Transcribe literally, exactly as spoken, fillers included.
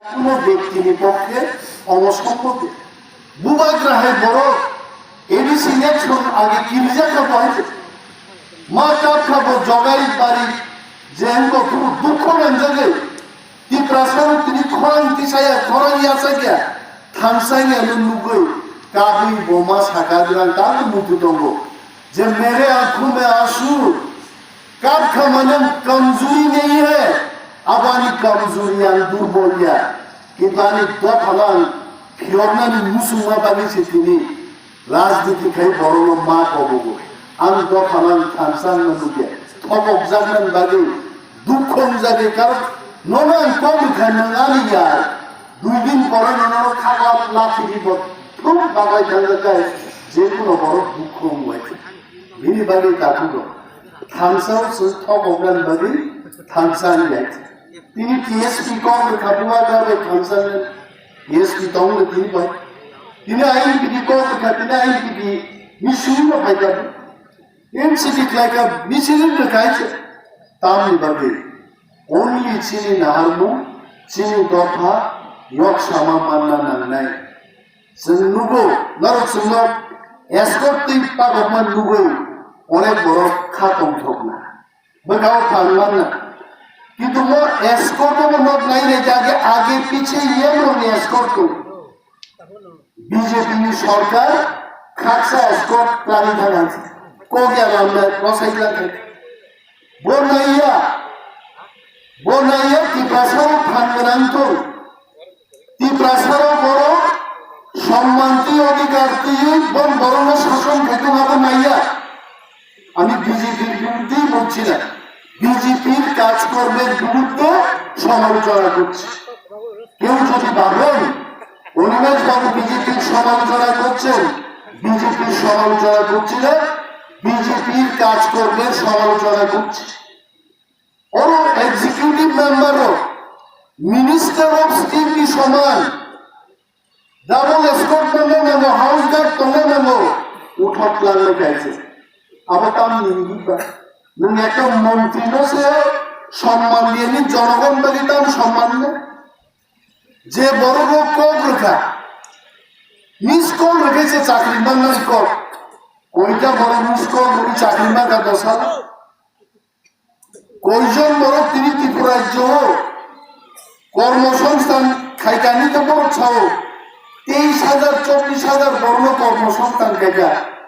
Kuno bektini pokkhe omo sombhob de. Bubagra hai borok A D C election age kirijak kha bo hai se. Ma kap kha bo jogai bari jengko phuru dukho nangjagwi. Tiprasa rok tini khorang tisaya khorang yachakya thangsanya no nugwi kabwi boma saka jwrang tamo muitu tongo. Je mere aankhon mein aansu, kap kha mane kamjuri nahi hai, abo ani kamjuri, ang durbol ya. Kintu ani dophano ang phiyornani muchungma bagwi se tini rajniti khai borokno ma kobogo. Ang dophano ang thansa wngna nukya, thokokjaknani bagwi dukho wngjagwi, karon nono ang kok rwkha, nwng ani ya. Dui din pore nono khakla lathi di bo thuk bagwi thangjak khai, je kuno borok dukho wngbai. Bini bagwi takhuk rok thansa o chwng thok hoknani bagwi thansa wngya. Tini T S P kok rwkha, bubagra bai thansa wngya. T S P tong le tini bai. Tini I N P T kok rwkha, tini I N P T ni simi no pai ka. N C T khlai ka, misil rwkha hai se. Tamni bagwi only chini naharmung, chini dopha yok sama manna nangnai. Chwng nugo, norok chwngno escort twi pagokma nugwi onek borok kha tongthokna. Bwkha o phan manna. Kintu mo escort o bo nok nai nai je age, age piche yem rokni escort tong. B J P ni sorkar khaksa escort kwlangwi thangkha. Kok ya lamna rosai kwlangkha. Bo naiya, bo naiya Tiprasa rok phan gwnang tong. Tiprasa rok borok somman twi odhikar twiwi bon borokno sason khai tong abo naiya. আমি বিজেপির বিরুদ্ধেই বলছি না, বিজেপির কাজকর্মের বিরুদ্ধে সমালোচনা করছি। কেউ যদি ভাবেন অনিমেষ বাবু বিজেপির সমালোচনা করছেন, বিজেপির সমালোচনা করছি না, বিজেপির কাজকর্মের সমালোচনা করছি। Oro executive member rok, minister of state ni soman, double escort tongna nango, house guard tongna nango, uthok langno kaise. Abo tam nini ba. Nwng ekta montri no se somman diye ni jonogon bagi tam somman no. Je borok rok kok rwkha, miss call rwkhe se chakri manna kok. Koita borok miss call rwkhe chakri manna dosa. Koijon borok tini Tripura rajyo o kormosongsthan khaikani khe borok sao teis hajar, chobbish hajar borokno kormosongsthan khaikha.